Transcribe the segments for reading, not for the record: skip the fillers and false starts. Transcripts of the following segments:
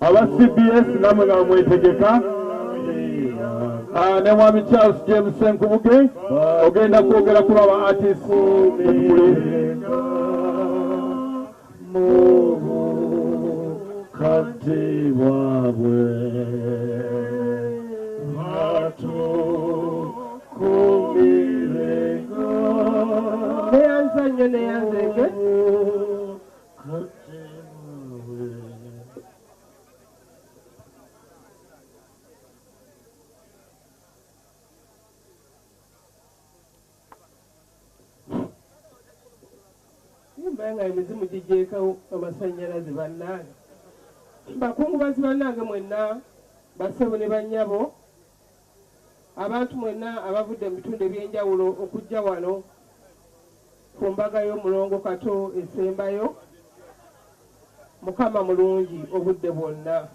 Aba CBS namwe nga mwetegeka. Ah, ne mwami Charles James Senkubuge ogenda kwogera ku lwaba artist tetukuli Mubukadde bwabwe batukuumirenga. Neyanza nnyo, neyanzenge. Mubukadde bwabwe. Mba nga emizimu gigyekawo amasannyalaze. Bannange bakungubazi, bannange mwenna, bassebo ne bannyabo, abantu mwenna abavudde mu bitundu ebyenjawulo okujja wano ku mbaga y'omulongo Kato esembayo, Mukama mulungi obudde bwonna.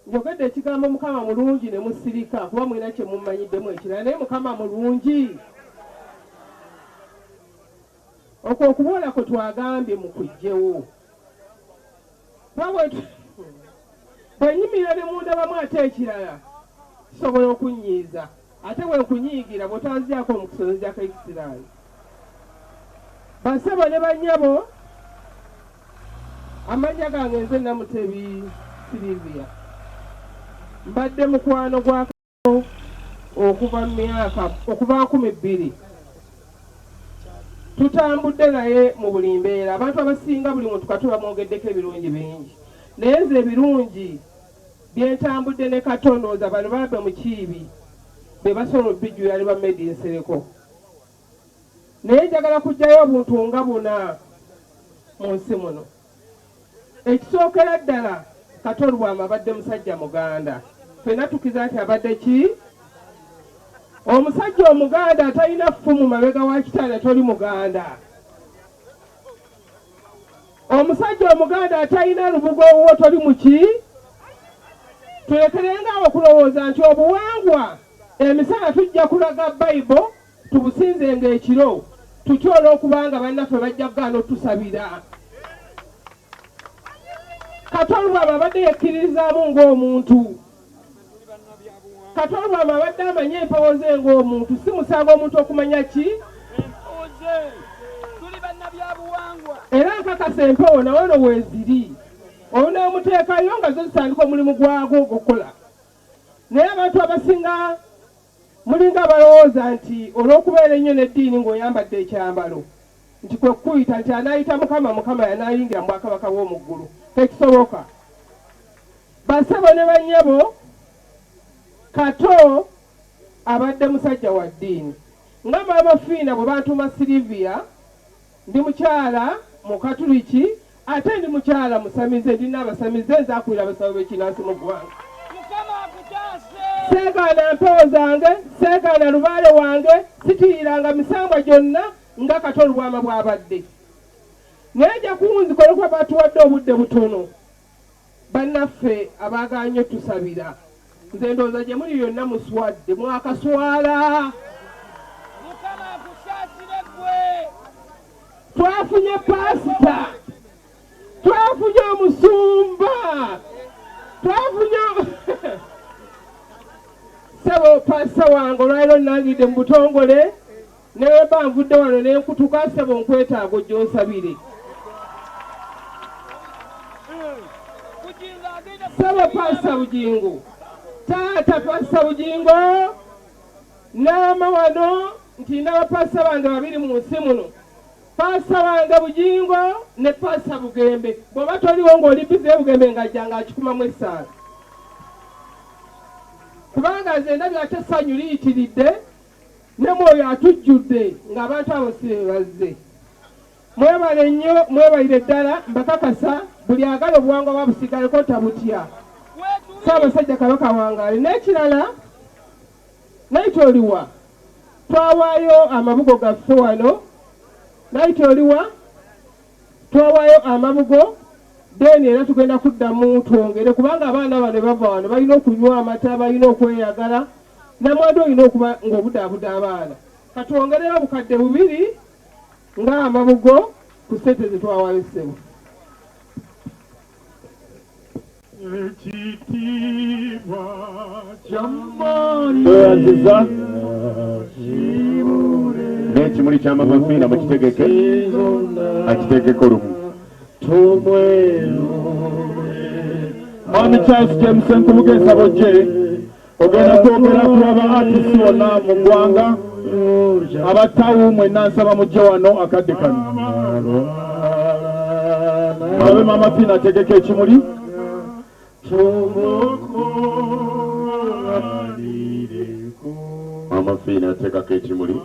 Njogedde ekigambo Mukama mulungi ne musirika kuba mulina kye mummanyiddemu ekirala, naye Mukama mulungi. Okwo okuboola kwe twagambye mukuggyewo, kuba bwe nyimirira ne mundabamu ate ekirala kisobola okunnyiiza, ate bwe nkunyiigira bw'otanzigyako omukisa onzigyako ekisiraani. Bassebo ne bannyabo, amannya gange nze Namutebi Sylvia, mbadde mukwano gwa okuva mu myaka okuva 2000, tutambudde naye mu buli mbeera. Abantu abasinga buli muntu Kato bamwogeddeko ebirungi bingi, naye nze ebirungi byentambudde ne Kato ndowooza bano babe mu kiibi be basobola obijjula ne bamedi Nsereko, naye njagala kuggyayo obuntu nga buna mu nsi muno. Ekisookera ddala, Kato Lubwama abadde musajja Muganda. Ffenna tukkiriza nti abadde ki? Omusajja Omuganda atalina ffumu mabega wa kitanda toli Muganda. Omusajja Omuganda atalina lubugo owuwo toli muki. Tulekerenga awo okulowooza nti obuwangwa emisana tujja kulaga Bayibuli tubusinzenga ekiro tutya olw'okubanga bannaffe bajja kugaana otusabira. Kato Lubwama abadde yekkiririzaamu ng'omuntu. Kato Lubwama abadde amanyi empewo ze ng'omuntu. Si musango omuntu okumanya ki era nkakasa empewo nawe no weeziri onaamuteekayo nga zo zitandika omulimu gwagwo ogukola, naye abantu abasinga mulinga abalowooza nti olw'okubeera ennyo n'eddiini ng'oyambadde ekyambalo nti kwe kukuyita nti anaayita Mukama, Mukama yanaayingira mu bwakabaka bw'omu ggulu. Tekisoboka. Bassebo ne bannyabo, Kato abadde musajja wa ddiini. Nga Maama Fiina bwe bantuuma Sylvia, ndi mukyala Mukatuliki ate ndi mukyala musamize, ndina abasamize, nze akulira abasawo b'ekinnansi mu ggwanga. Seegaana mpewo zange, seegaana lubaale wange, sitiiyiranga misambwa gyonna nga Kato Lubwama bw'abadde. Naye nja kuwunzika olw'okuba baatuwadde obudde butono. Bannaffe abaagaanye otusabira, nze ndowooza gye muli yonna muswadde, mwakaswala. Twafunye paasita, twafunye omusumba, twafunye ssebo paasita wange. Olwaliro nnangidde mu butongole ne bwe mba nvudde wano ne nkutuka, ssebo nkwetaaga ojja onsabire. Ssebo Paasita Bugingo, taata Paasita Bugingo, naama wano nti ndaba paasita bange babiri mu nsi muno, paasita wange Bugingo ne Paasita Bugembe. Bw'oba toliwo ng'oli busy e Bugembe, ng'ajja ng'akikumamu essaala, kubanga nze ndabye ate essanyu liyitiridde ne Mwoyo atujjudde ng'abantu abo si be bazze. Mwebale nnyo, mwebalire ddala. Mbakakasa buli agala obuwangwa bwa busigaleko tabutya. Ssaabasajja Kabaka wangaale. N'ekirala, Naite oliwa? Twawaayo amabugo gaffe wano. Naite oliwa? Twawaayo amabugo then era tugenda kuddamu twongere, kubanga abaana bano bava wano balina okunywa amata, balina okweyagala. Namwandu olina okuba ng'obudaabuda abaana. Katwongereyo 2000 ng'amabugo ku ssente ze twawaayo, ssebo. Ekitiibwa kya Tweyanziza n'ekimuli kya Mama Fiina mukitegeke, akitegeke olumu. Mwami Charles James Nkubuge, nsaba ojje, ogenda kwogera ku aba artist bonna mu ggwanga, abattawu mwenna, nsaba mujje wano akadde kano. Abe Mama Fiina ategeka ekimuli. Tumukuŋŋaanireko. Mama Fiina ateekako ekimuli.